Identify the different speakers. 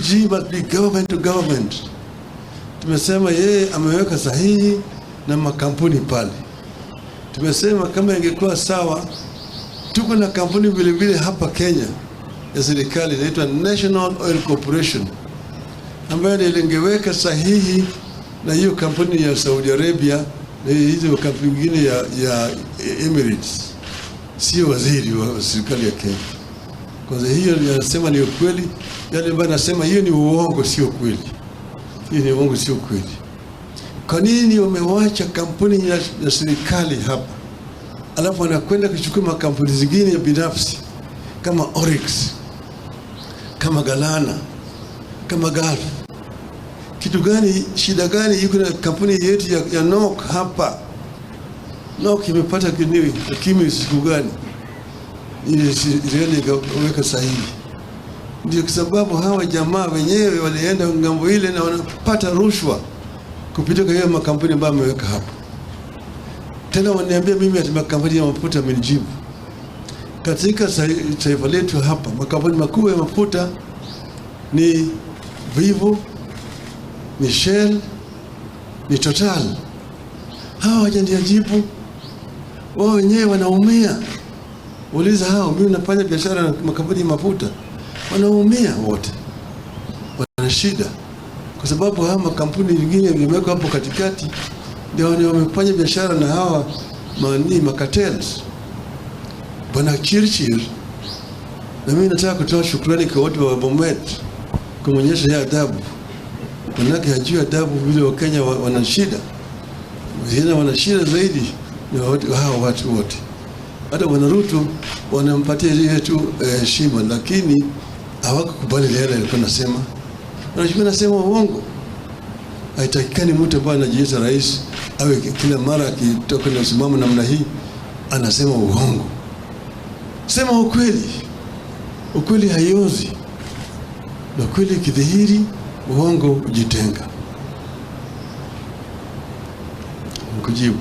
Speaker 1: G2G must be government to government. Tumesema yeye ameweka sahihi na makampuni pale. Tumesema kama ingekuwa sawa, tuko na kampuni vile vile hapa Kenya ya serikali inaitwa National Oil Corporation ambayo ndio ingeweka sahihi na hiyo kampuni ya Saudi Arabia na hizo kampuni nyingine ya Emirates, sio waziri wa serikali ya Kenya. Kwanza hiyo nasema ni ukweli, yale ambayo nasema hiyo ni uongo, sio kweli. Hiyo ni uongo, sio kweli. Kwa nini wamewacha kampuni ya serikali hapa alafu wanakwenda kuchukua makampuni zingine ya binafsi kama Oryx, kama Galana, kama Gulf? Kitu gani, shida gani iko na kampuni yetu ya NOC hapa? NOC imepata ukimwi siku gani ili serikali ikaweka sahihi? Ndio kwa sababu hawa jamaa wenyewe walienda ngambo ile na wanapata rushwa kupitia kwa hiyo makampuni ambayo ameweka hapo. Tena waniambia mimi ati makampuni ya mafuta amenijibu. Katika taifa letu hapa makampuni makubwa ya mafuta ni Vivo, ni Shell, ni Total. Hawa hawajanijibu, wao wenyewe wanaumia. Uliza hao, mimi nafanya biashara na makampuni ya mafuta, wanaumia wote, wana shida kwa sababu hawa makampuni mengine yamewekwa hapo katikati, ndio wamefanya biashara na hawa macartels. Bwana Chirchir, na mimi nataka kutoa shukrani kwa watu wa Bomet kumwonyesha yeye adabu, manake hajui adabu vile Wakenya wana shida, wengine wana shida zaidi ni hawa watu wote. Hata Bwana Ruto wanampatia ile tu heshima, lakini hawakukubali yale alikuwa anasema. Wanachukua nasema uongo. Haitakikani mtu ambaye anajiita rais awe kila mara akitoka na msimamo namna hii anasema uongo. Sema ukweli. Ukweli haiozi, na ukweli ikidhihiri, uongo hujitenga. Nikujibu.